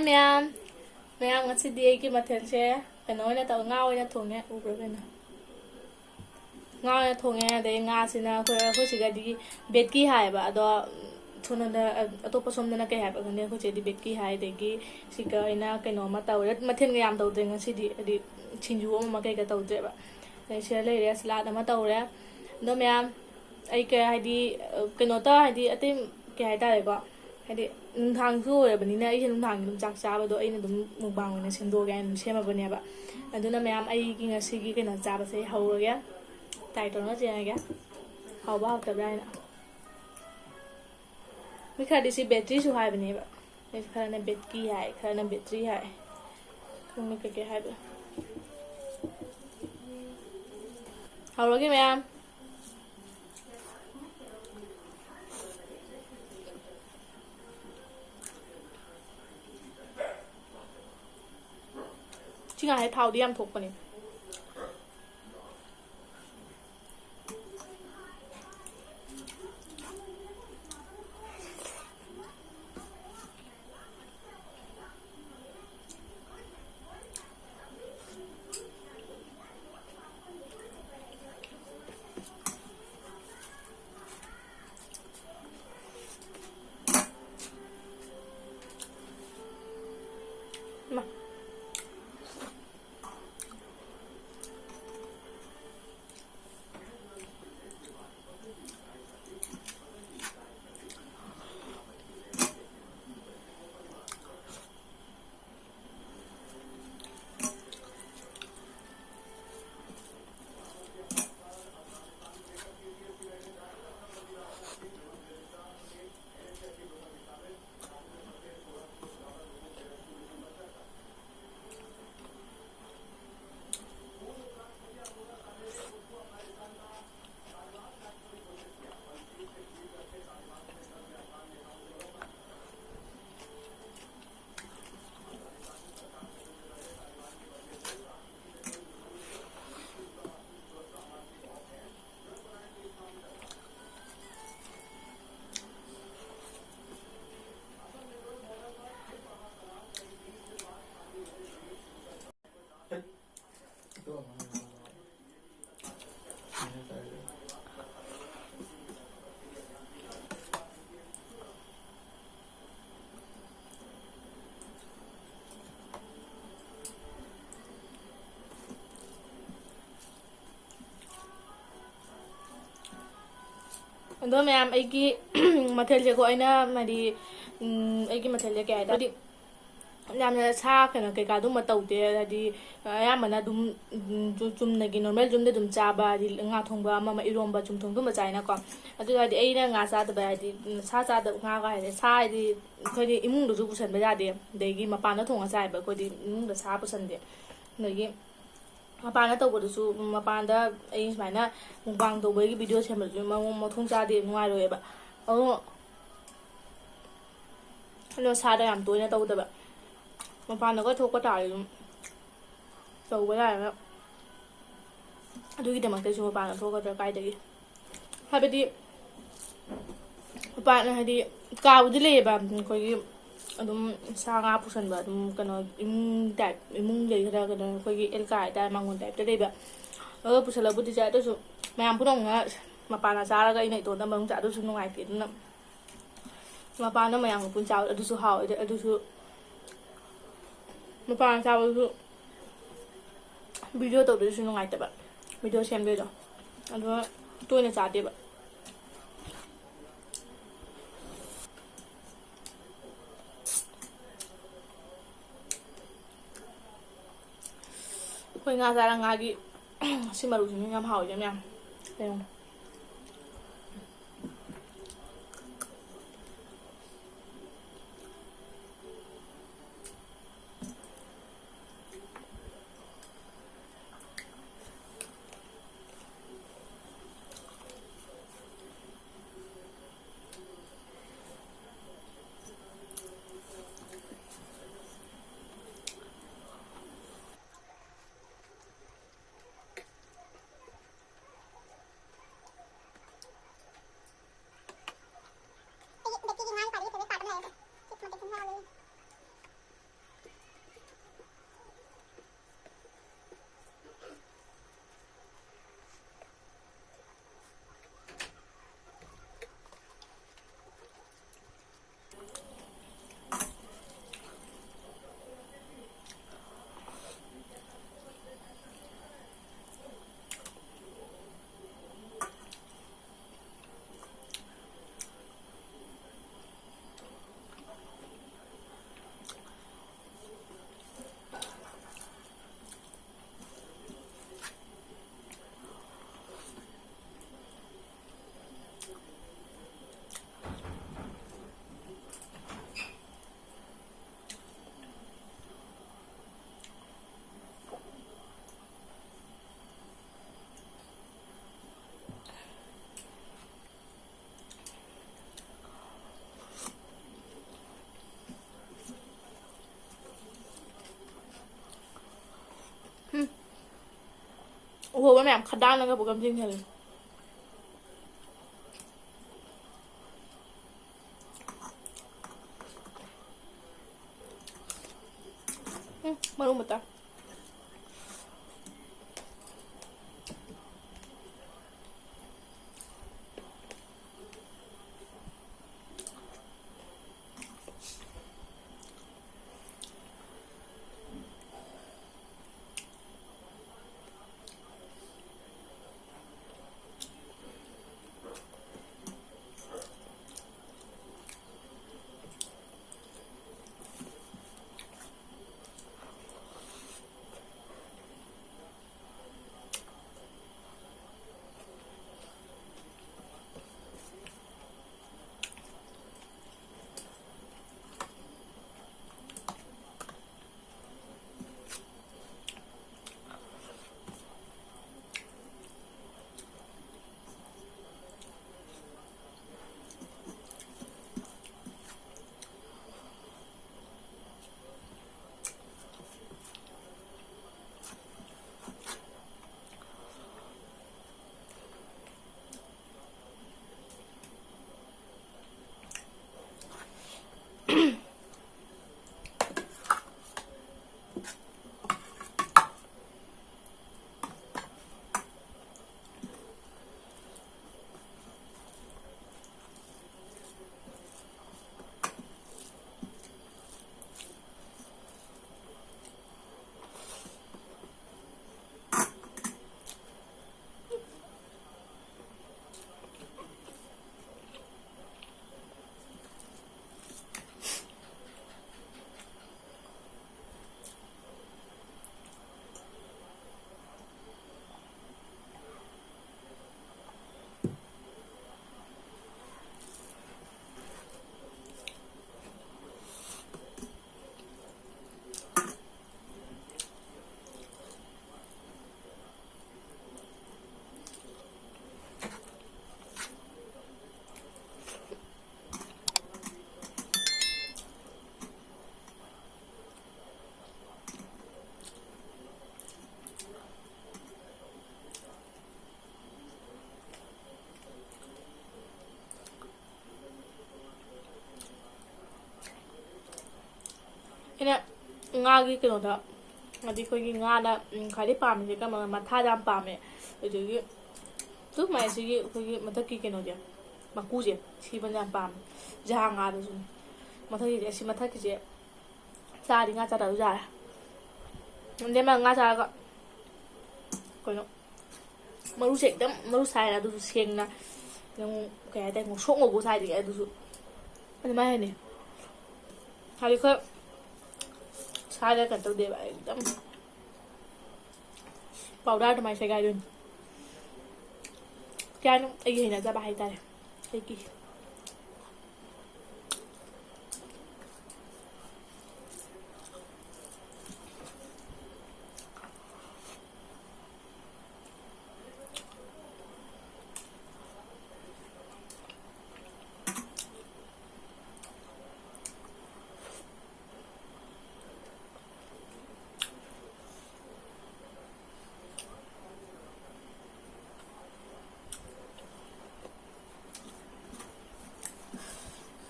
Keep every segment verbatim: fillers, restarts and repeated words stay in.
ꯃꯌꯥꯝ, ꯃꯌꯥꯝ, ꯉꯁꯤꯗꯤ ꯑꯩꯒꯤ ꯃꯊꯦꯜꯁꯦ ꯀꯩꯅꯣ ꯑꯣꯏꯅ ꯇꯧ, ꯉꯥ ꯑꯣꯏꯅ ꯊꯣꯡꯉꯦ꯫ ꯎꯕ꯭ꯔꯥ ꯀꯩꯅꯣ? ꯉꯥ ꯑꯣꯏꯅ ꯊꯣꯡꯉꯦ꯫ ꯑꯗꯩ ꯉꯥꯁꯤꯅ ꯑꯩꯈꯣꯏ, ꯑꯩꯈꯣꯏ ꯁꯤꯗꯗꯤ ꯕꯦꯠꯀꯤ ꯍꯥꯏꯌꯦꯕ, ꯑꯗꯣ ꯁꯣꯝꯗ, ꯑꯇꯣꯞꯄ ꯁꯣꯝꯗꯅ ꯀꯩ ꯍꯥꯏꯕ ꯈꯪꯗꯦ꯫ ꯑꯩꯈꯣꯏ ꯁꯤꯗꯗꯤ ꯕꯦꯠꯀꯤ ꯍꯥꯏ꯫ ꯑꯗꯒꯤ ꯁꯤꯒ ꯑꯩꯅ ꯀꯩꯅꯣ ꯑꯃ ꯇꯧꯔꯦ꯫ ꯃꯊꯦꯜꯒ ꯌꯥꯝ ꯇꯧꯗ꯭ꯔꯦ ꯉꯁꯤꯗꯤ, ꯍꯥꯏꯗꯤ ꯁꯤꯡꯖꯨ ꯑꯃ ꯑꯃ ꯀꯩꯒ ꯇꯧꯗ꯭ꯔꯦꯕ꯫ ꯑꯗꯩ ꯁꯤꯗ ꯂꯩꯔꯦ, ꯁꯂꯥꯗ ꯑꯃ ꯇꯧꯔꯦ꯫ ꯑꯗꯣ ꯃꯌꯥꯝ, ꯑꯩ ꯀꯩ ꯍꯥꯏꯗꯤ, ꯀꯩꯅꯣ ꯇꯧ ꯍꯥꯏꯗꯤ, ꯑꯇꯩ ꯀꯩ ꯍꯥꯏꯇꯥꯔꯦꯀꯣ, ꯍꯥꯏꯗꯤ ꯅꯨꯡꯗꯥꯡꯁꯨ ꯑꯣꯏꯔꯕꯅꯤꯅ ꯑꯩꯁꯦ ꯅꯨꯡꯗꯥꯡꯒꯤ ꯑꯗꯨꯝ ꯆꯥꯛ ꯆꯥꯕꯗꯣ ꯑꯩꯅ ꯑꯗꯨꯝ ꯃꯨꯛꯕꯥꯡ ꯑꯣꯏꯅ ꯁꯦꯝꯗꯣꯛꯑꯒꯦ ꯍꯥꯏꯅ ꯑꯗꯨꯝ ꯁꯦꯝꯃꯕꯅꯦꯕ꯫ ꯑꯗꯨꯅ ꯃꯌꯥꯝ, ꯑꯩꯒꯤ ꯉꯁꯤꯒꯤ ꯀꯩꯅꯣ ꯆꯥꯕꯁꯦ ꯑꯩ ꯍꯧꯔꯒꯦ꯫ ꯇ꯭ꯔꯥꯏ ꯇꯧꯔꯒ ꯌꯦꯡꯉꯒꯦ, ꯍꯥꯎꯕ ꯍꯥꯎꯇꯕ꯭ꯔꯥ ꯍꯥꯏꯅ꯫ ꯃꯤ ꯈꯔꯗꯤ ꯁꯤ ꯕꯦꯇ꯭ꯔꯤꯁꯨ ꯍꯥꯏꯕꯅꯦꯕ꯫ ꯃꯤ ꯈꯔꯅ ꯕꯦꯠꯀꯤ ꯍꯥꯏ, ꯈꯔꯅ ꯕꯦꯇ꯭ꯔꯤ ꯍꯥꯏ꯫ ꯈꯪꯗꯦ ꯀꯩꯀꯩ ꯍꯥꯏꯕ꯫ ꯍꯧꯔꯒꯦ ꯃꯌꯥꯝ꯫ ꯁꯤ ꯉꯥꯁꯦ ꯊꯥꯎꯗꯤ ꯌꯥꯝ ꯊꯣꯛꯄꯅꯦ꯫ ꯏꯃꯥ꯫ ꯑꯗꯣ ꯃꯌꯥꯝ, ꯑꯩꯒꯤ ꯃꯊꯦꯜꯁꯦꯀꯣ, ꯑꯩꯅ ꯍꯥꯏꯗꯤ, ꯎꯝ, ꯑꯩꯒꯤ ꯃꯊꯦꯜꯁꯦ ꯀꯩ ꯍꯥꯏꯇꯥꯔꯦ, ꯍꯥꯏꯗꯤ ꯌꯥꯝꯅ ꯁꯥ ꯀꯩꯅꯣ ꯀꯩꯀꯥ ꯑꯗꯨꯝꯕ ꯇꯧꯗꯦ꯫ ꯍꯥꯏꯗꯤ ꯑꯌꯥꯝꯕꯅ ꯑꯗꯨꯝ, ꯎꯝ, ꯆꯨ-, ꯆꯨꯝꯅꯒꯤ ꯅꯣꯔꯃꯦꯜ ꯌꯨꯝꯗ ꯑꯗꯨꯝ ꯆꯥꯕ, ꯍꯥꯏꯗꯤ ꯉꯥ ꯊꯣꯡꯕ ꯑꯃ ꯑꯃ, ꯏꯔꯣꯝꯕ, ꯆꯝꯊꯣꯡ ꯑꯗꯨꯝꯕ ꯆꯥꯏꯅꯀꯣ꯫ ꯑꯗꯨ ꯍꯥꯏꯗꯤ ꯑꯩꯅ ꯉꯥ ꯆꯥꯗꯕ, ꯍꯥꯏꯗꯤ, ꯎꯝ, ꯁꯥ ꯆꯥꯗꯕ, ꯉꯥꯒ ꯍꯥꯏꯁꯦ, ꯁꯥ ꯍꯥꯏꯗꯤ ꯑꯩꯈꯣꯏꯗꯤ ꯏꯃꯨꯡꯗꯁꯨ ꯄꯨꯁꯟꯕ ꯌꯥꯗꯦ, ꯑꯗꯒꯤ ꯃꯄꯥꯟꯗ ꯊꯣꯡꯉ ꯆꯥꯏꯕ ꯑꯩꯈꯣꯏꯗꯤ, ꯏꯃꯨꯡꯗ ꯁꯥ ꯄꯨꯁꯟꯗꯦ꯫ ꯑꯗꯒꯤ ꯃꯄꯥꯟꯗ ꯇꯧꯕꯗꯨꯁꯨ, ꯃꯄꯥꯟꯗ ꯑꯩ ꯁꯨꯃꯥꯏꯅ ꯃꯨꯛꯕꯥꯡ ꯇꯧꯕꯒꯤ ꯚꯤꯗꯤꯑꯣ ꯁꯦꯝꯕꯗꯨꯁꯨ ꯃꯑꯣꯡ ꯃꯊꯣꯡ ꯆꯥꯗꯦ, ꯅꯨꯡꯉꯥꯏꯔꯣꯏꯑꯕ꯫ ꯑꯗꯣ, ꯑꯗꯣ ꯁꯥꯗ ꯌꯥꯝ ꯇꯣꯏꯅ ꯇꯧꯗꯕ, ꯃꯄꯥꯟꯗꯒ ꯊꯣꯛꯄ ꯇꯥꯔꯗꯤ ꯑꯗꯨꯝ ꯇꯧꯕ ꯌꯥꯏꯑꯕ꯫ ꯑꯗꯨꯒꯤꯗꯃꯛꯇꯁꯨ ꯃꯄꯥꯟꯗ ꯊꯣꯛꯀꯗ꯭ꯔꯥ ꯀꯥꯏꯗꯒꯤ? ꯍꯥꯏꯕꯗꯤ ꯃꯄꯥꯟ, ꯍꯥꯏꯗꯤ ꯀꯥꯕꯨꯗꯤ ꯂꯩꯌꯦꯕ, ꯑꯩꯈꯣꯏꯒꯤ ꯑꯗꯨꯝ ꯁꯥ ꯉꯥ ꯄꯨꯁꯟꯕ, ꯑꯗꯨꯝ ꯀꯩꯅꯣ, ꯏꯃꯨꯡ ꯇꯥꯏꯞ, ꯏꯃꯨꯡ ꯂꯩꯈ꯭ꯔ ꯀꯩꯅꯣ, ꯑꯩꯈꯣꯏꯒꯤ ꯑꯦꯜꯀꯥ ꯍꯥꯏꯇꯥꯔꯦ, ꯃꯥꯡꯒꯣꯟ ꯇꯥꯏꯞꯇ ꯂꯩꯕ꯫ ꯑꯗꯨꯒ ꯄꯨꯁꯜꯂꯛꯄꯨꯗꯤ ꯆꯥꯏ, ꯑꯗꯨꯁꯨ ꯃꯌꯥꯝ ꯄꯨꯝꯅꯃꯛꯅ ꯃꯄꯥꯟꯗ ꯆꯥꯔꯒ ꯑꯩꯅ ꯏꯇꯣꯝꯇ ꯃꯅꯨꯡ ꯆꯥ, ꯑꯗꯨꯁꯨ ꯅꯨꯡꯉꯥꯏꯇꯦ꯫ ꯑꯗꯨꯅ ꯃꯄꯥꯟꯗ ꯃꯌꯥꯝꯒ ꯄꯨꯟ ꯆꯥꯕ ꯑꯗꯨꯁꯨ ꯍꯥꯎꯋꯦ꯫ ꯑꯗꯨꯁꯨ ꯃꯄꯥꯟ ꯆꯥꯕꯗꯨꯁꯨ ꯚꯤꯗꯤꯑꯣ ꯇꯧꯗꯣꯏꯁꯨ ꯅꯨꯡꯉꯥꯏꯇꯕ, ꯚꯤꯗꯤꯑꯣ ꯁꯦꯝꯗꯣꯏꯗꯣ꯫ ꯑꯗꯨꯒ ꯇꯣꯏꯅ ꯆꯥꯗꯦꯕ꯫ ꯑꯩꯈꯣꯏ ꯉꯥ ꯆꯥꯔ ꯉꯥꯒꯤ ꯁꯤ ꯃꯔꯨꯁꯤꯅ ꯌꯥꯝ ꯍꯥꯎꯋꯤꯗ ꯃꯌꯥꯝ꯫ ꯀꯩꯅꯣ꯫ ꯎꯍꯧꯕ ꯃꯌꯥꯝ ꯈꯗꯥꯡꯅꯒ ꯄꯨꯈꯝ ꯆꯤꯡꯁꯤꯜꯂꯦ꯫ ꯎꯝ, ꯃꯔꯨ ꯃꯇꯥ꯫ ꯉꯥꯒꯤ ꯀꯩꯅꯣꯗ, ꯍꯥꯏꯗꯤ ꯑꯩꯈꯣꯏꯒꯤ ꯉꯥꯗ, ꯎꯝ, ꯈ꯭ꯋꯥꯏꯗꯩ ꯄꯥꯝꯃꯤꯁꯦ ꯀꯔꯝꯕꯅꯣ? ꯃꯊꯥꯗ ꯌꯥꯝ ꯄꯥꯝꯃꯦ꯫ ꯑꯗꯨꯗꯒꯤ ꯁꯨꯃꯥꯏꯅ ꯁꯤꯒꯤ ꯑꯩꯈꯣꯏꯒꯤ ꯃꯊꯛꯀꯤ ꯀꯩꯅꯣꯁꯦ, ꯃꯀꯨꯁꯦ, ꯁꯤꯃꯅ ꯌꯥꯝ ꯄꯥꯝꯃꯦ꯫ ꯖꯍꯥ ꯉꯥꯗꯁꯨꯅꯦ꯫ ꯃꯊꯛꯀꯤꯁꯦ, ꯑꯁꯤ ꯃꯊꯛꯀꯤꯁꯦ ꯆꯥꯔꯗꯤ ꯉꯥ ꯆꯥꯗꯕꯁꯨ ꯌꯥꯔꯦ꯫ ꯑꯗꯩ ꯑꯃ ꯉꯥ ꯆꯥꯔꯒ ꯀꯩꯅꯣ, ꯃꯔꯨꯁꯦ ꯈꯤꯇꯪ ꯃꯔꯨ ꯁꯥꯏꯔ ꯑꯗꯨꯁꯨ ꯁꯦꯡꯅ, ꯅꯪ ꯀꯩ ꯍꯥꯏꯇꯥꯔꯦ, ꯉꯧꯁꯣꯛ ꯉꯧꯕ ꯁꯥꯏꯗꯒꯤ ꯑꯗꯨꯁꯨ ꯑꯗꯨꯃꯥꯏꯅꯅꯦ꯫ ꯍꯥꯏꯗꯤ ꯑꯩꯈꯣꯏ ꯁꯥꯏꯔ ꯀꯩꯅꯣ ꯇꯧꯗꯦꯕ, ꯑꯩ ꯑꯗꯨꯝ ꯄꯥꯎꯗꯔ ꯑꯗꯨꯃꯥꯏꯅ ꯁꯦꯒꯥꯏꯗꯣꯏꯅꯤ꯫ ꯀꯌꯥꯅꯣ ꯑꯩꯒꯤ ꯍꯩꯅꯖꯕ ꯍꯥꯏꯇꯥꯔꯦ, ꯑꯩꯒꯤ꯫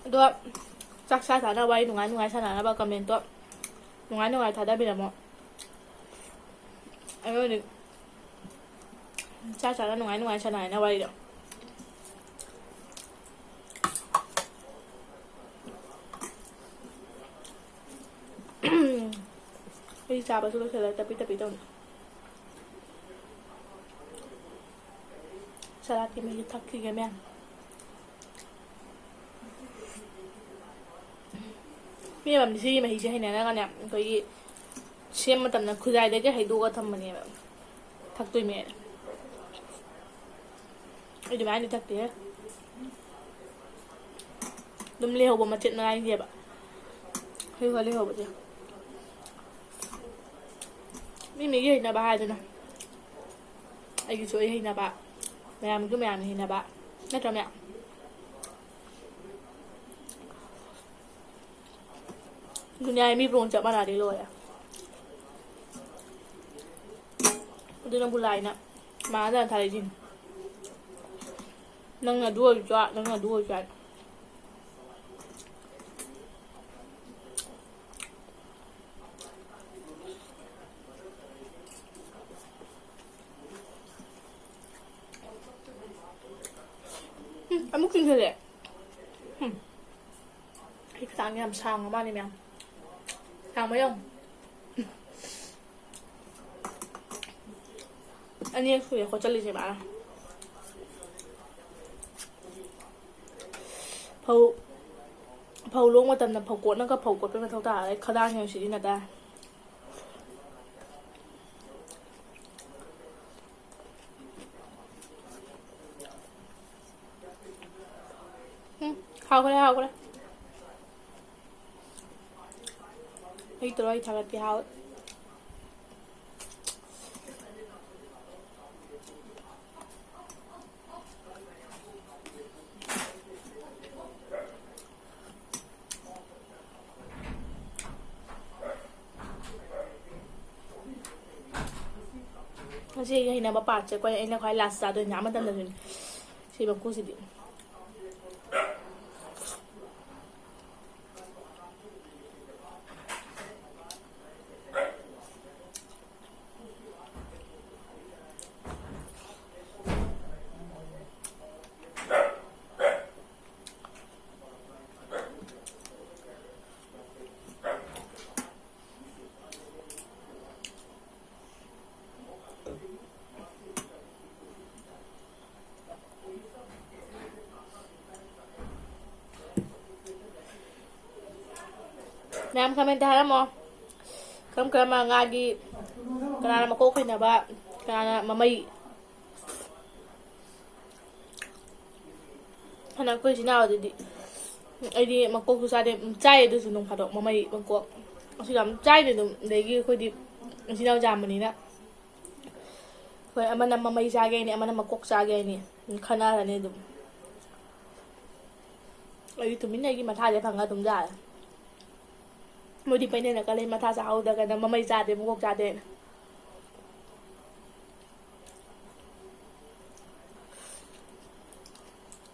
ꯑꯗꯣ ꯆꯥꯛ ꯆꯥ ꯆꯥꯅ ꯋꯥꯔꯤ ꯅꯨꯡꯉꯥꯏ ꯅꯨꯡꯉꯥꯏ ꯁꯥꯟꯅꯅꯕ comment ꯇꯣ ꯅꯨꯡꯉꯥꯏ ꯅꯨꯡꯉꯥꯏ ꯊꯥꯗꯕꯤꯔꯝꯃꯣ꯫ ꯑꯩꯉꯣꯟꯗ ꯆꯥꯛ ꯆꯥꯅ ꯅꯨꯡꯉꯥꯏ ꯅꯨꯡꯉꯥꯏ ꯁꯥꯟꯅ ꯍꯥꯏꯅ ꯋꯥꯔꯤꯗꯣ꯫ ꯑꯩ ꯆꯥꯕꯁꯨ ꯂꯣꯏꯁꯤꯜꯂꯦ, ꯇꯞꯄꯤ ꯇꯞꯄꯤ ꯇꯧꯅ꯫ ꯁꯂꯥꯗꯀꯤ ꯃꯍꯤꯁꯦ ꯊꯛꯈꯤꯒꯦ ꯃꯌꯥꯝ꯫ ꯃꯤ ꯑꯃꯗꯤ ꯁꯤꯒꯤ ꯃꯍꯤꯁꯦ ꯍꯩꯅꯔꯒꯅꯦ, ꯑꯩꯈꯣꯏꯒꯤ ꯁꯦꯝ ꯃꯇꯝꯗ ꯈꯨꯖꯥꯏꯗꯒꯤ ꯍꯩꯗꯣꯛꯑꯒ ꯊꯝꯕꯅꯦꯕ꯫ ꯊꯛꯇꯣꯏꯅꯦ꯫ ꯑꯩ ꯑꯗꯨꯃꯥꯏꯅꯗꯤ ꯊꯛꯇꯦꯍꯦ꯫ ꯑꯗꯨꯝ ꯂꯩꯍꯧꯕ ꯃꯆꯦꯠ ꯃꯉꯥꯏꯅꯦꯕ꯫ ꯍꯩ ꯈꯔ ꯂꯩꯍꯧꯕꯁꯦ꯫ ꯃꯤ ꯃꯤꯒꯤ ꯍꯩꯅꯕ ꯍꯥꯏꯗꯅ꯫ ꯑꯩꯒꯤꯁꯨ ꯑꯩ ꯍꯩꯅꯕ, ꯃꯌꯥꯝꯒꯤꯁꯨ ꯃꯌꯥꯝꯒꯤ ꯍꯩꯅꯕ꯫ ꯅꯠꯇ꯭ꯔꯥ ꯃꯌꯥꯝ? ꯗꯨꯅꯤꯌꯥꯒꯤ ꯃꯤ ꯕ꯭ꯔꯣꯟ ꯆꯞ ꯃꯥꯟꯅꯔꯗꯤ ꯂꯣꯏꯔꯦ꯫ ꯑꯗꯨꯅꯕꯨ ꯂꯥꯏꯅ ꯃꯥꯟꯅꯗꯅ ꯊꯥꯔꯛꯏꯁꯤꯅꯤ꯫ ꯅꯪꯅ ꯑꯗꯨ ꯑꯣꯏꯔꯁꯨ ꯌꯥꯏ, ꯅꯪꯅ ꯑꯗꯨ ꯑꯣꯏꯔꯁꯨ ꯌꯥꯏ꯫ ꯁꯤꯜꯂꯦ꯫ ꯎꯝ꯫ ꯑꯩ ꯈꯨꯗꯥꯡ ꯌꯥꯝ ꯁꯥꯡꯕ ꯃꯥꯜꯂꯦ ꯃꯌꯥꯝ꯫ ꯁꯥꯡꯕ ꯌꯦꯡꯉꯨ꯫ ꯑꯅꯤꯔꯛ ꯁꯨꯔꯦ ꯈꯣꯠꯆꯜꯂꯤꯁꯦ ꯃꯥꯅ꯫ ꯐꯧ, ꯐꯧ ꯂꯣꯛ ꯃꯇꯝꯗ ꯐꯧ ꯀꯣꯠꯅꯒ ꯐꯧ ꯀꯣꯠꯄꯩ ꯃꯊꯧ ꯇꯥꯔꯦ꯫ ꯈꯗꯥꯡ ꯌꯦꯡꯉꯨ ꯁꯤꯗꯤ ꯅꯇꯥ꯫ ꯎꯝ, ꯍꯥꯎꯈ꯭ꯔꯦ, ꯍꯥꯎꯈ꯭ꯔꯦ꯫ ꯑꯩ ꯇꯧꯔ ꯑꯩ ꯊꯥꯒꯠꯀꯦ, ꯍꯥꯎꯋꯦ꯫ ꯉꯁꯤ ꯑꯩꯒꯤ ꯍꯩꯅꯕ ꯄꯥꯠꯁꯦ ꯑꯩꯈꯣꯏ, ꯑꯩꯅ ꯈ꯭ꯋꯥꯏ ꯂꯥꯁ ꯆꯥꯗꯣꯏꯅꯦ ꯑꯃꯇꯪꯗꯁꯨꯅꯦ꯫ ꯁꯤ ꯃꯀꯨꯁꯤꯗꯤ꯫ ꯃꯌꯥꯝ comment ꯍꯥꯏꯔꯝꯃꯣ꯫ ꯀꯔꯝ ꯀꯔꯝꯕ ꯉꯥꯒꯤ, ꯀꯅꯥꯅ ꯃꯀꯣꯛ ꯍꯩꯅꯕ, ꯀꯅꯥꯅ ꯃꯃꯩ꯫ ꯍꯥꯟꯅ ꯑꯩꯈꯣꯏ ꯏꯆꯤꯟ ꯏꯅꯥꯎꯗꯗꯤ ꯑꯩꯗꯤ ꯃꯀꯣꯛꯁꯨ ꯆꯥꯗꯦ, ꯎꯝ, ꯆꯥꯏ ꯑꯗꯨꯁꯨ ꯅꯣꯡ ꯐꯥꯗꯣꯛ ꯃꯃꯩ ꯃꯀꯣꯛ ꯑꯁꯤ ꯌꯥꯝ ꯆꯥꯏꯗꯦ ꯑꯗꯨꯝ꯫ ꯑꯗꯒꯤ ꯑꯩꯈꯣꯏꯗꯤ ꯏꯆꯤꯟ ꯏꯅꯥꯎ ꯌꯥꯝꯕꯅꯤꯅ ꯑꯩꯈꯣꯏ ꯑꯃꯅ ꯃꯃꯩ ꯆꯥꯒꯦ ꯍꯥꯏꯅꯤ, ꯑꯃꯅ ꯃꯀꯣꯛ ꯆꯥꯒꯦ ꯍꯥꯏꯅꯤ, ꯈꯟꯅꯔꯅꯤ ꯑꯗꯨꯝ꯫ ꯑꯩꯗꯤ ꯇꯨꯃꯤꯟꯅ ꯑꯩꯒꯤ ꯃꯊꯥꯁꯦ ꯐꯪꯉ ꯑꯗꯨꯝ ꯆꯥꯔꯦ꯫ ꯃꯣꯏꯗꯤ ꯄꯩꯅꯦꯅ ꯀꯜꯂꯦ, ꯃꯊꯥ ꯆꯥꯍꯧꯗ꯭ꯔꯒꯅ ꯃꯃꯩ ꯆꯥꯗꯦ, ꯃꯀꯣꯛ ꯆꯥꯗꯦꯅ꯫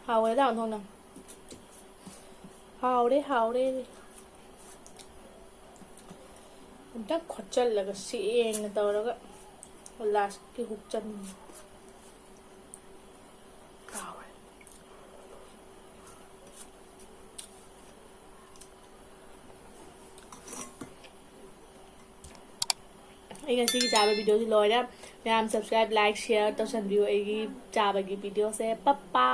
ꯍꯥꯎꯔꯦ ꯂꯥꯎ ꯊꯣꯡꯅ꯫ ꯍꯥꯎꯔꯦ, ꯍꯥꯎꯔꯦ꯫ ꯑꯝꯇꯪ ꯈꯣꯠꯆꯜꯂꯒ ꯁꯦꯡꯅ ꯇꯧꯔꯒ ꯂꯥꯁꯀꯤ ꯍꯨꯛ ꯆꯟꯕ꯫ ꯀꯥꯎꯔꯦ꯫ ꯑꯩ ꯉꯁꯤꯒꯤ ꯆꯥꯕ videoꯁꯤ ꯂꯣꯏꯔꯦ꯫ ꯃꯌꯥꯝ subscribe, like, share ꯇꯧꯁꯟꯕꯤꯌꯨ ꯑꯩꯒꯤ ꯆꯥꯕꯒꯤ videoꯁꯦ꯫ ꯄꯞꯄꯥ꯫